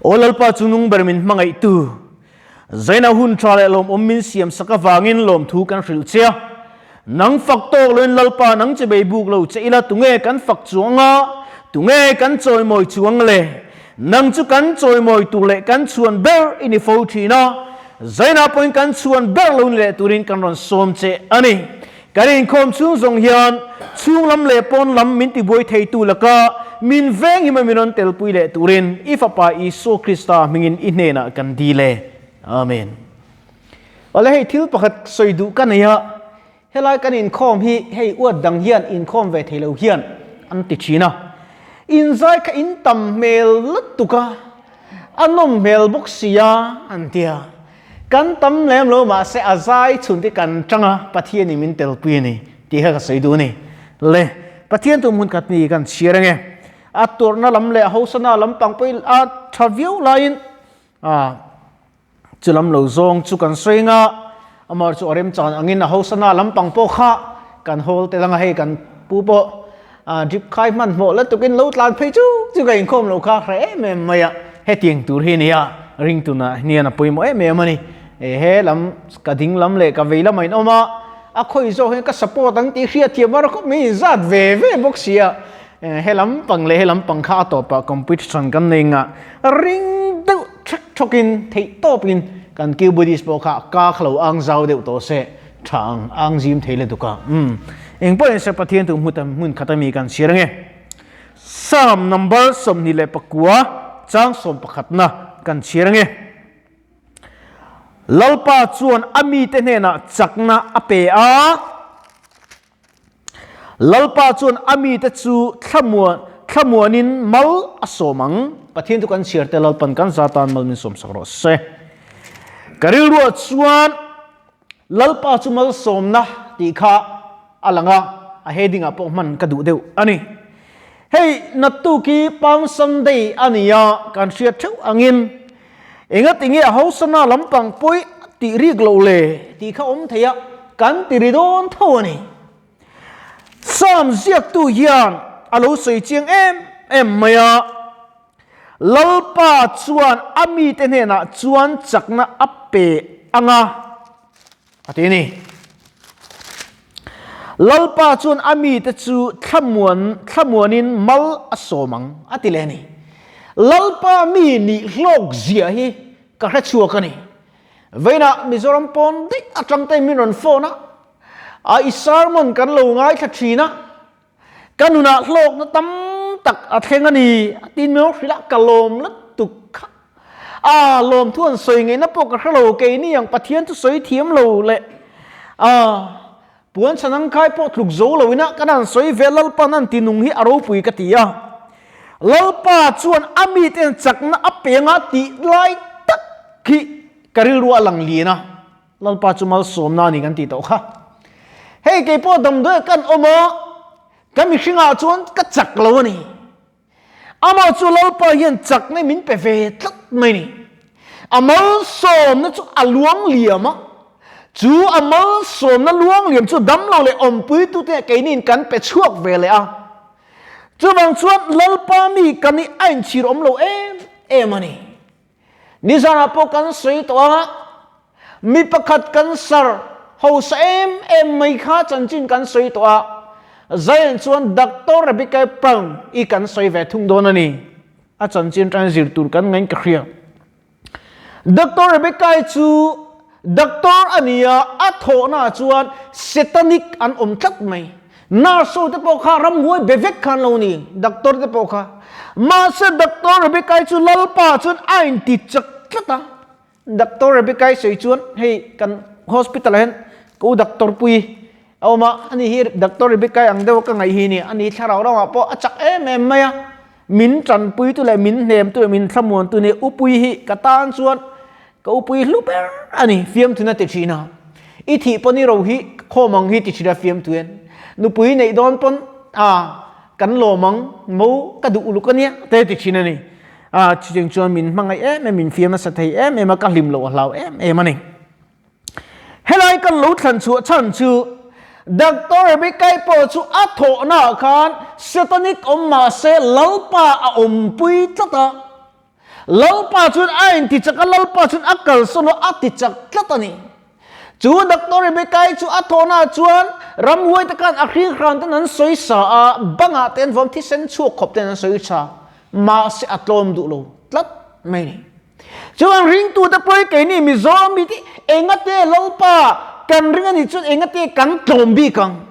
Aw Lalpa chungnung ber min hmangaihtu, Zaina hun tha leh lawmawm min siam sak avangin lawmthu kan hrilh che a. Nang fak tawk loin Lalpa nang che bei buk lo che ila tunge kan fak chuang a, tunge kan chawimawi chuang le? Nang chu kan chawimawi tur leh kan chhuan ber i ni fo thin a, Zaina pawhin kan chhuan ber lo ni leh turin kan rawn sawm che a ni. Kan inkhawm chhung zawng hian chhung lam leh pawn lam min tibuai theitu laka min veng hima min rawn telpui leh turin i Fapa Isua Krista hmingin i hnenah kan dil e. Amen. Awle hei thil pakhat sawi duh ka nei a, helai kan inkhawm hi hei uat dang hian inkhawm ve thei lo hian an ti thin a, inzai kha in tam hmel lutuk a, a nawm hmel bawk sia an ti a. Kan tam lem lo mahse a zai chhun te kan tang a, Pathian in min telpui a ni tih kha ka sawi duh a ni. Le, Pathian tu hmun khat mi kan chhiar ange. A tawrhna lam leh a hosana lam pang pawh a tha viau laiin a chu lam lo zawng chu kan sawi anga, amah chu a remchan angin a hosana lam pang pawh kha kan hawl tel anga hei kan pu pawh a drip khai hmanhmawh la tukin lo tlan phei chu chu ka inkhawm lo kha hre em em mai a, hetiang tur hi nia ringtuna hian a pawimawh em em a ni. E he lam ka ding lam leh ka vei lamah in awm a, a khawi zawk hian ka support ang tih hriat thiam a khawp mai inzat ve ve bawk si a, he lam pang leh he lam pang kha a tawpah competition kan nei ngah ring deuh thek thawkin theih tawpin kan keyboardist pawh kha ka kha lo ang zau deuh tawh se. Tha ang ang zim thei le tuk a. Umm. Eng pawh in se Pathian tu hmu tam hmun khat a mi kan chhiar ange. Psalm number 29 chang 11 na kan chhiar ange. Lalpa chuan a mite hnenah chakna a pe a. Lalpa chuan a mite chu thlamuan thlamuanin mal a sawm ang. Pathian chu kan chhiar te Lalpan kan za tan mal min sawm sak rawh se. Ka rilruah chuan Lalpa chu malsawmna tih kha a lang a, a heading ah pawh hman ka duh deuh a ni. Hei naktuk hi Palm Sunday a ni a, kan hriat theuh angin engatinge a hosana lampang pawi tih rik loh le tih kha awm thei a, kan ti ri dawn tho a ni. Psalm ziaktu hian a lo sawi chiang em em mai a, Lalpa chuan a mite hnenah chuan chakna a pe ang a, a ti a ni. Lalpa chuan a mite chu thlamuan thlamuanin mal a sawm ang, a ti leh a ni. Lalpa mi nih hlawk zia hi ka hre chhuak a ni. Vawiinah Mizoram pawn daih atang te min rawn phone a, a i sermon kan lo ngaithla thin a, Ka nunah hlawkna tam tak a thleng a ni, a ti miau hrilh a, ka lawm lutuk kha. A lawm thu an sawi ngaihna pawh ka hre lo, keini ang Pathian chu sawi thiam lo leh a puan chhan ang khai pawh tluk zo lo ina kan han sawi ve Lalpa'n an ti nung hi a ropui ka ti a. Lalpa chuan a miten chakna a peng a tih lai tak hi ka rilru a lang lian a. Lalpa chu malsawmna a ni kan tih tawh kha. Hei kei pawh damdawi kan awm a, ka mihringah chuan ka chak lo a ni. Amah chu Lalpa hian chakna min pe ve tlat mai ni. A malsawmna chu a luang liam a, chu a malsawmna luang liam chu damlo leh awmpuitute keiniin kan pe chhuak ve leh a. Chuvang chuan Lalpa mi kan hi a inchhir awm lo em em a ni. Nizanah pawh kan sawi tawh a, mi pakhat kan sar hausa em em mai kha chanchin kan sawi tawh a, Zion chuan Doctor Rebecca Brown i kan sawi ve thung dawn a ni. A chanchin tan zir tur kan ngain ka hria. Doctor Rebecca i chu doctor a ni a, a thawhnaah chuan satanic an awm tlat mai. Nurse ho te pawh kha ramhuai be vek khan lo ni, doctor te pawh kha. Mahse Doctor Rebecca-i chu Lalpa chuan a inti chak tlat a. Doctor Rebecca-i sawi chuan hei kan hospital ah hian ka u doctor pui a awm a, ani hi Doctor Rebecca-i ang deuh a ka ngaih hi ni, ani thlarau ramah pawh a chak em em mai a. Min tanpui tu leh min hnem tu leh min thlamuan tu ni upui hi ka tan chuan ka upui hlu ber a ni, fiamthun a ti thin a. I thih pawn i ro hi khawm ang hi ti thin a fiamthu en. Nupui neih dawn pawn a kan lawm ang mo ka duh uluk a nia te ti thin a ni. A chutiang chuan min hmangaih em em, min fiam nasa thei em em a, ka hlim loh a hlau em em a ni. Helai kan lo thlan chhuah chhan chu Doctor Rebecca-i pawh chu a thawhnaah khan Satanic awm mahse Lalpa a awmpui tlat a. Lalpa chuan a intichak a, Lalpa chuan a kalsawn a, a tichak tlat a ni. Chu Doctor Rebecca-i chu a thawhnaah chuan ramhuai te khan a hringhran ten an sawi sa a, bangah te an vawm thisen chhuak khawp ten an sawi tha. Mahse a tlawm duh lo tlat mai a ni. Chuan ringtute pawhin keini Mizoram mite engate Lalpa kan ring a nih chuan engate kan tlawm bik ang.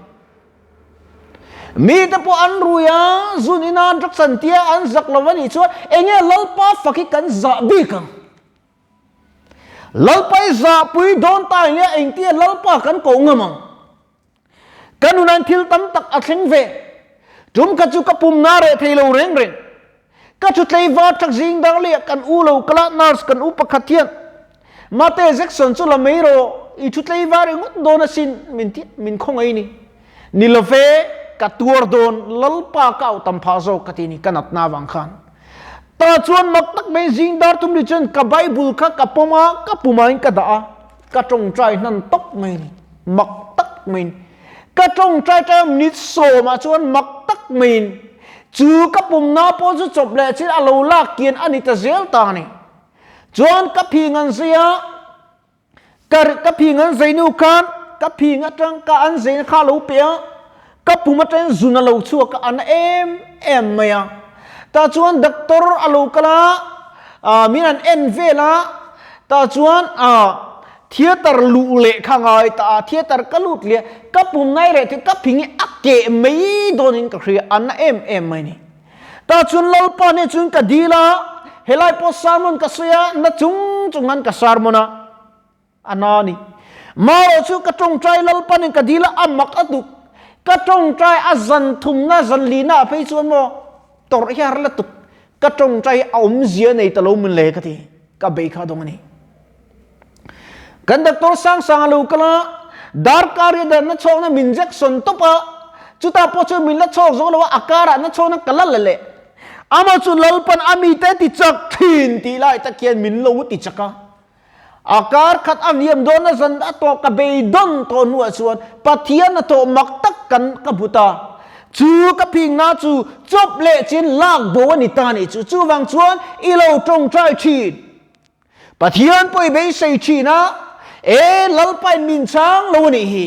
Mite pawh an rui a, zun ina drugs an tia an zak lo a nih chuan enge Lalpa fak hi kan zah bik ang. Lalpa i zahpui dawn ta nia engtia Lalpa kan koh ngam ang. Ka nunan thil tam tak a thleng ve. Tum kha chu ka pum na reh thei lo reng reng. Ka thu tleivar thak zing dang leh kan u lo kala nurse kan u pakhat hian Mate Jackson chu la mai rawh i thu tleivar i ngawt dawn asin min ti min khawngaih ni. Ni love ka tuar dawn Lalpa ka auh tam phah zawk ka ti ni ka natna avang khan. Ta chuan mak tak mai zing dar tum ri chuan ka Bible kha ka pawm a ka pumain ka dah a. Ka tawngtai hnan tawp mai ni, mak tak maiin. Ka tawngtai tai minute sawmah chuan mak tak maiin chu ka pumna pawh chu chawp leh chin a lo lak kian a ni ta zel ta a ni. Chuan ka phing an zai a, ka ka phing an zai nu khan ka phing atang ka an zaina kha a lo pe a, ka pum atangin zun a lo chhuak a, a na em em mai a. Tah chuan doctor a lo kal a, ah min an en vel a, tah chuan ah theatre luh leh kha ngai ta a, theatre ka lut leh a, ka pum nai reh thei ka phing hi a keh mai dawnin ka hria, a na em em mai a ni. Tah chuan Lalpa hneh chuan ka dil a, helai pawh sermon ka sawi a, na chung chung an ka sermon a. A na ni. Marawh chu ka tawngtai Lalpanin ka dil a, a mak a tuk. Ka tawngtai a zan thumna zan lina ah phei chuan maw tawrh hi har la tuk. Ka tawngtai hi a awmzia nei ta lo mun le ka ti. Ka bei kha dawng a ni. Kan doctor sang sang a lo kal a, darkar hi dan na chhawkna min injection tawp a, chutah pawh chuan min la chhawk zo lo a, a karah na chhawkna ka la la leh. Amah chu Lalpan a mite ti chak thin tih lai tak hian min lo ti chak a. A kar khat a hniam dawn a zan a tawh ka beidawn tawh hnuah chuan Pathian a tawh mak tak kan ka hmu ta. Chu ka phingna chu chawp leh chin lak bo a ni ta nih chu. Chuvang chuan i lo tawngtai thin. Pathian pawh i beisei thin a, E Lalpain min chang lo a nih hi.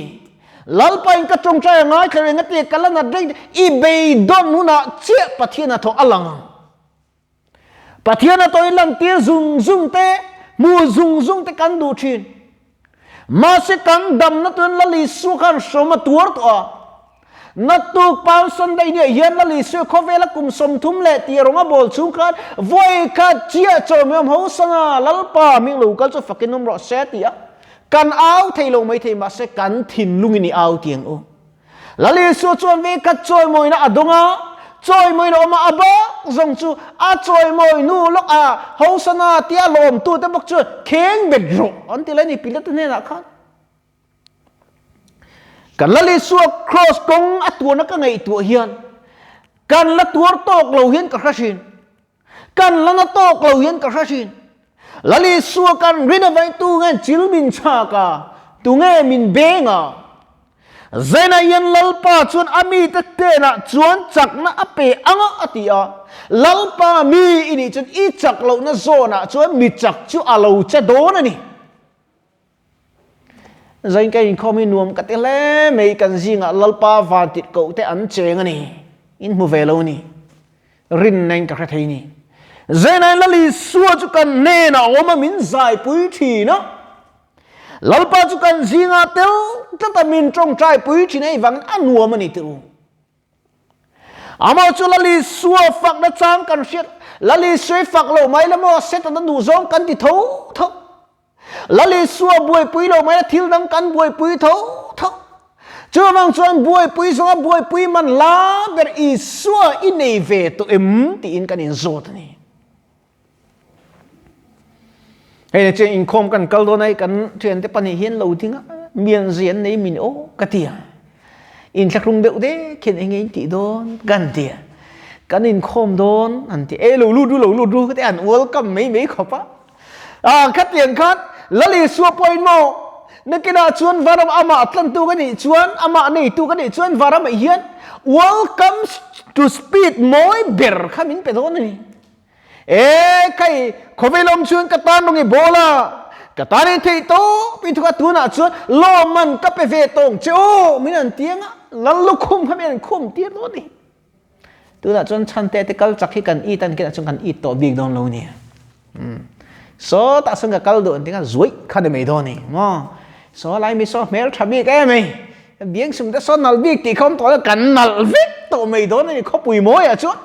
Lalpain ka tawngtai a ngaithla reng a tia ka la nat reng i beidawn hunah chiah Pathian a thawh a lang ang. Pathian a tawi lantir zung zung te, hmu zung zung te kan duh thin. Mahse kan damna tuin Lal Isua khan hrawm a tuar tawh a. Naktuk Palm Sunday ni ah hian Lal Isua khawvela kum 30 leh tih rawng a bawl chhung khan vawi khat chiah chawhmehawm ho sanga Lalpa hming lo kal chu fakin awm rawh se a ti a. Kan au thei lo mai thei mahse kan thinlungin i au tiang u. Lal Isua chuan ve khat chawimawina a dawng a, chawimawina awm a, a bak zawng chu a chawimawi hnu lawk a Hosana tia lawmtute bawk chuan kheng bet rawh an ti lai a ni Pilate hnenah khan. Kan Lal Isua cross kawng a tuarna ka ngaihtuah hian kan la tuar tawk lo hian ka hre thin. Kan la na tawk lo hian ka hre thin. Lal Isua kan rin avangin tu nge chil min chhak a, tu nge min beng a? Zainah hian Lalpa chuan a mite hnenah chuan chakna a pe ang a, a ti a. Lalpa mi i nih chuan i chak lohna zawnah chuan mi chak chu a lo che dawn a ni. Zain ka inkhawm hi nuam ka ti hle mai, kan zingah Lalpa van tirh koh te an cheng a ni, in hmu ve lo a ni, rinna in ka hre thei ni. Zainain Lal Isua chu kan hnenah a awm a, min zaipui thin a, Lalpa chu kan zingah tel tlat a, min tawngtaipui thin a, hei vangin a nuam a ni tih u. Amah chu Lal Isua fakna chang kan hriat, Lal Isua i fak lo mai la maw, Setana duhzawng kan ti tho tho. Lal Isua buaipui lo mai a thil dang kan buaipui tho tho. Chuvang chuan buaipui zawnga buaipui man la ber Isua i nei ve tawh em tiin kan inzawt a ni. Hei ne chuan inkhawm kan kal dawn a kan thiante pahnih hian lo ding a mian zia an nei min aw ka ti a. Inthlahrung deuh dek hian enge in tih dawn kan ti a. Kan inkhawm dawn an ti e lo lut ru lo lut ru ka ti a an welcome mai mai khawp a. Ah, khatiang khan Lal Isua pawhin maw nakinah chuan varam amah tlantu ka nih chuan, amah neitu ka nih chuan varamah hian welcome to speed mawi ber kha min pe dawn a ni. E khai khawvel awm chuan ka tan rawng i bawl a, ka tan in theih tawp in thawk a, tunah chuan lawmman ka pe ve tawng che aw min an ti anga lal lukhum kha min an khum tir dawn a ni. Tunah chuan chhante te kal chak hi kan it a ni kinah chuan kan it tawh bik dawn lo nia. Saw tah sawn ka kal duh an ti kha zuaih kha ni mai dawn a ni maw. Saw lai mi saw hmel tha bik em ei. Biang sum te saw nalh bik tih kha awm tawh lo kan nalh vek tawh mai dawn a ni khawpui mawiah chuan.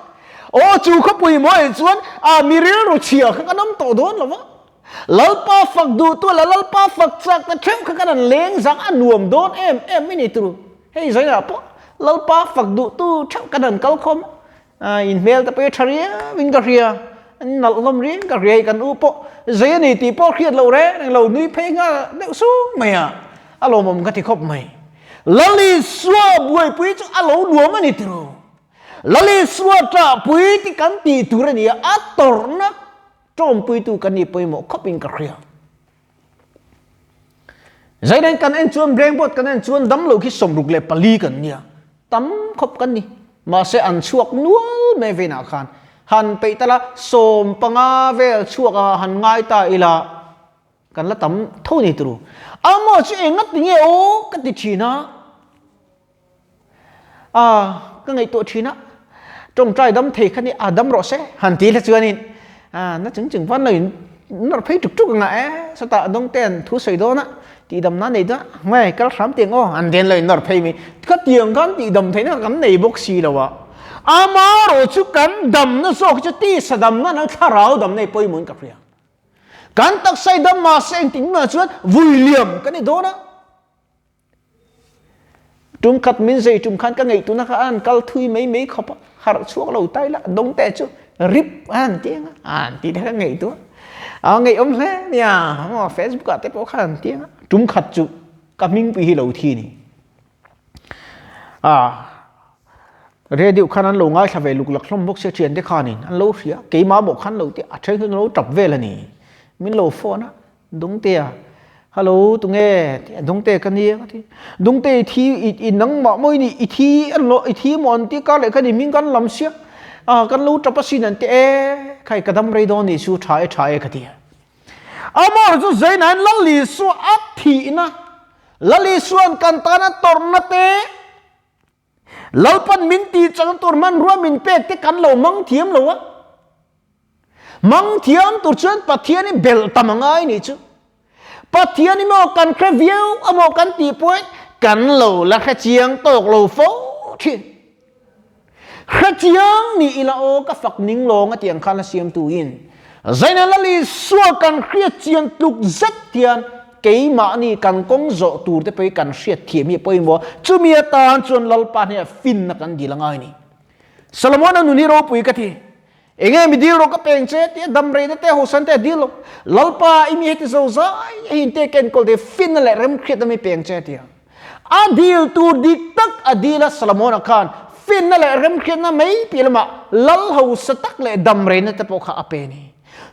Aw chu khawpui mawiah chuan a mi rilru chhia kha kan awm tawh dawn lo va. Lalpa fak duhtu leh Lalpa fak chak te theuh kha kan han leng zang a nuam dawn em em mai ni turu. Hei zainah pawh Lalpa fak duhtu theuh kan han kal khawm a, in hmel te pawh hi tha riau in ka hria, an nalh hlawm riau in ka hria i kan u pawh zei a ni tih pawh hriat loh reng reng lo nui phei nghal deuh sung mai a, a lawmawm ka ti khawp mai. Lal Isua buaipui chu a lo nuam a ni tiro. Lal Isua ṭahpui ti kan tih tur a ni a, a tawrhna ṭawmpuitu kan nih pawimawh khawp in ka hria. Zaidan kan en chuan brainboard kan en chuan damlo khi 64 kan nia, tam khawp kan ni. Mahse an chhuak nual mai veinah khan han peih tala 15 vel chhuak a han ngai ta ila kan la tam tho ni turu. Amaw chu enga tinge aw ka ti thin a. A ka ngaihtuah thin a, tawngtai dam thei kha ni a dam rawh se han ti hle chuanin a na chung chung van lo in nawr phei tuk tuk anga e sawtah dawng te an thu sawi dawn a tihdam na nei dawn a nge kal hram tiang aw an den lo in nawr phei mai khatiang khan tihdam theihna kan nei bawk si lo a amarawh chu kan damna zawk chu tisa damna nang thlarau damna hi pawimawh in ka hria kan taksa i dam mahse engtin mah chuan vui liam kan ni dawn a. Tum khat min zei tum khan ka ngei tuna kha an kal thui mai mai khawp a, harh chhuak lo tai la dawng te chu rip an ti anga an ti te kha ngei tu a ngei awm hle nia maw Facebook ah te pawh khan an ti anga tum khat chu ka hming pui hi lo thi ni a radio khan an lo ngaithla ve luk lak hlawm bawk sia thian te khanin an lo hria keimah mawh khan lo ti a then khan lo tap vel a ni min lo phone a Dungtea, Hello, tunge? Ti a, Dungte ka nia ka ti. Dungte i thi, i, i nangmah maw i nih, i thi an lo, i thi maw an ti, kar leh khan i hming kan lam sia, ah, kan lo tap asin an ti e, khai ka dam rei dawn nih chu, tha e, tha e ka ti a. Amor chu Zainain Lal Isua a thihna, Lal Isua'n kan tana tawrhna te, Lalpan min tih chang tur hmanrua min pek te kan lo mang thiam lo a. Mang thiam tur chuan Pathian hi belh tam a ngai nih chu. Pathian hi maw kan hre viau a maw kan tih pawhin kan lo la hre chiang tawk lo fo thin. Hre chiang ni ila aw ka fak ning lawng a tih ang khan a siamtu in Zaina Lal Isua kan hriat chian tluk zet hian keimahni kan kawng zawh tur te pawh hi kan hriat thiam hi a pawimawh a, chumi atan chuan Lalpa hnenah finna kan dil a ngai a ni. Solomon-a nun hi ropui ka ti. Enge mi dil rawh ka peng che tia dam reina te hosan te a dil lo. Lalpa i mi heti zo zai a hin te ka enkawl thei finna leh remhriatna mi peng che tia. A dil tur dik tak a dil a Solomon-a khan finna leh remhriatna mai piah lamah lal hausa tak leh dam reina te pawh kha a pe a ni.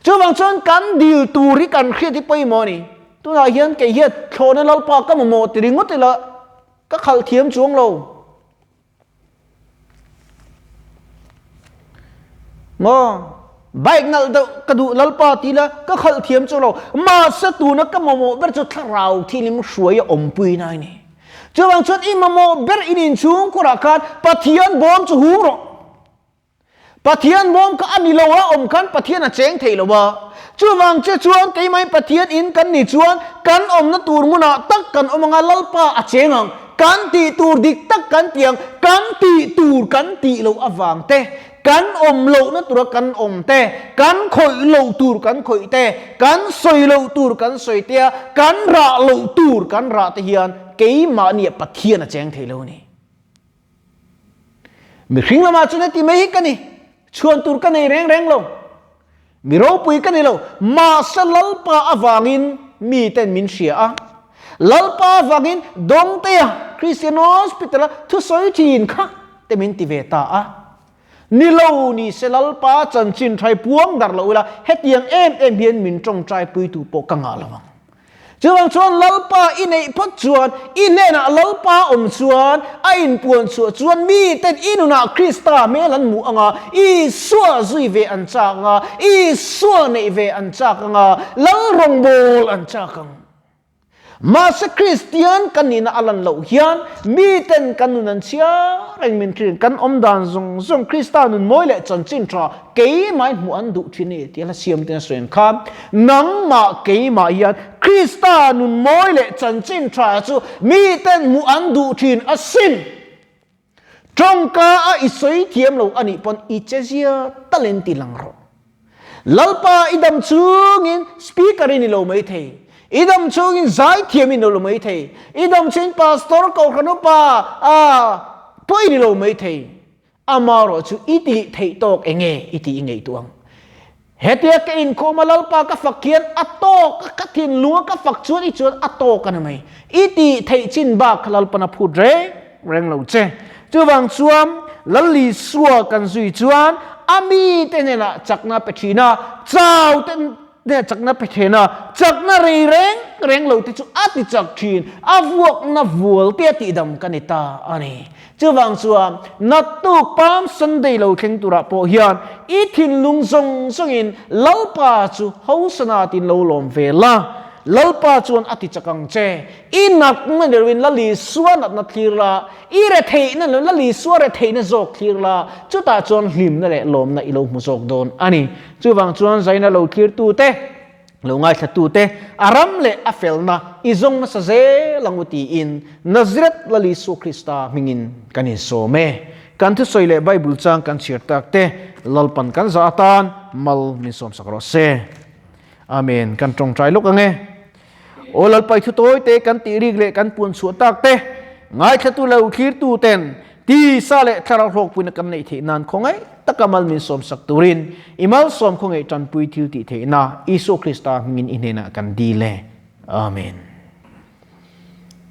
Chuvang chuan kan dil tur hi kan hriat hi pawimawh a ni. Tunah hian kei hian thlawhna Lalpa ka mamawh ti ringawt ila ka khalh thiam chuang lo. Maw? Bike nalh deuh ka duh Lalpa ti la ka khalh thiam chu lo. Mahse tuna ka mamawh ber chu thlarau thilim hruai a awmpui na a ni. Chuvang chuan i mamawh ber in inchhungkhurah khan Pathian bawm chu hung rawh. Pathian bawm kha a ni lo a awm khan Pathian a cheng thei lo a. Chuvang che chuan keimahin Pathian in kan nih chuan kan awmna tur hmunah tak kan awm anga Lalpa a cheng ang. Kan tih tur dik tak kan ti ang. Kan tih tur kan tih loh avang te, kan awm lohna tura kan awm te, kan khawih loh tur kan khawih te, kan sawi loh tur kan sawi te a, kan rah loh tur kan rah te hian keimahniah Pathian a cheng thei lo a ni. Mihring lamah chuan heti mai hi ka ni, chhuan tur ka nei reng reng lo, mi ropui ka ni lo, mahse Lalpa avangin miten min hria a, Lalpa avangin Dawngtea Christian Hospital-a thusawi thin kha te min ti ve ta a. Ni lo ni se Lalpa chanchin thai puang darh lo ila hetiang em em hian min tawngtai puitu pawh ka ngah lo ang. Chuvang chuan Lalpa i neih phawt chuan, i hnenah Lalpa awm chuan, a inpuan chhuah chuan miten i nunah Krista hmel an hmuh anga, Isua zui ve an chak anga, Isua neih ve an chak anga, Lal rawngbâwl an chak ang. Mahse Kristian kan nihna a lan loh hian miten kan nun an chhiar reng min thin, kan awm dan zawng zawng Krista nun mawi leh chanchin tha keimah hmuh an duh thin a ni tih a hla siam ten a sawi ang khan nangmah keimah hian Krista nun mawi leh chanchin tha chu miten hmuh an duh thin asin. Tawngka a i sawi thiam lo a nih pawn i che zia talent ti lang rawh. Lalpa i dam chungin speaker i ni lo mai thei, i dam chungin zaithiam i ni lo mai thei, i dam chungin pastor kohhran upa a pawh i ni lo mai thei. Amaherawh chu i tih theih tawk enge i tih i ngaihtuah ang. Hetia ka inkhawm a Lalpa ka fak hian a tawk a ka thinlung a ka fak chuan i chuan a tawk a ni mai. I tih theih chin bak kha Lalpan a phut reng reng lo che. Chuvang chuan Lal Isua kan zui chuan a mite hnenah chakna pe thin a, chau te hnenah chakna pe thin a, chakna rei reng reng lo te chu a ti chak thin, a vuakna vual te a tihdam ka ni ta a ni. Chuvang chuan naktuk Palm Sunday lo thleng turah pawh hian i thinlung zawng zawngin Lalpa chu hosana tiin lo lawm ve la. Lalpa chuan a ti chak ang che. I natna ni loin Lal Isua natna thlir la, i retheihna ni loin Lal Isua retheihna zawk thlir la, chutah chuan hlimna leh lawmna i lo hmu zawk dawn a ni. Chuvang chuan zaina lo thlirtute. Lo ngaithlatute, a ram leh a felna i zawng nasa zel ang u tiin Nazareth Lal Isua Krista hmingin kan insawm e. Kan thusawi leh Bible chang kan chhiar tak te Lalpan kan zah atan mal min sawmsak rawh se. Amen. Kan tawngtai lawk ang e. Aw Lalpa i thu tawi te kan tih rik leh kan puan chhuah tak te ngaithlatu lo thlirtu ten Tisa leh thlarau hlawkpuina kan neih theih nan khawngaih taka mal min sawmsak turin i malsawm khawngaih tanpui thil tih theihna Isua Krista hmingin i hnenah kan dil e. Amen.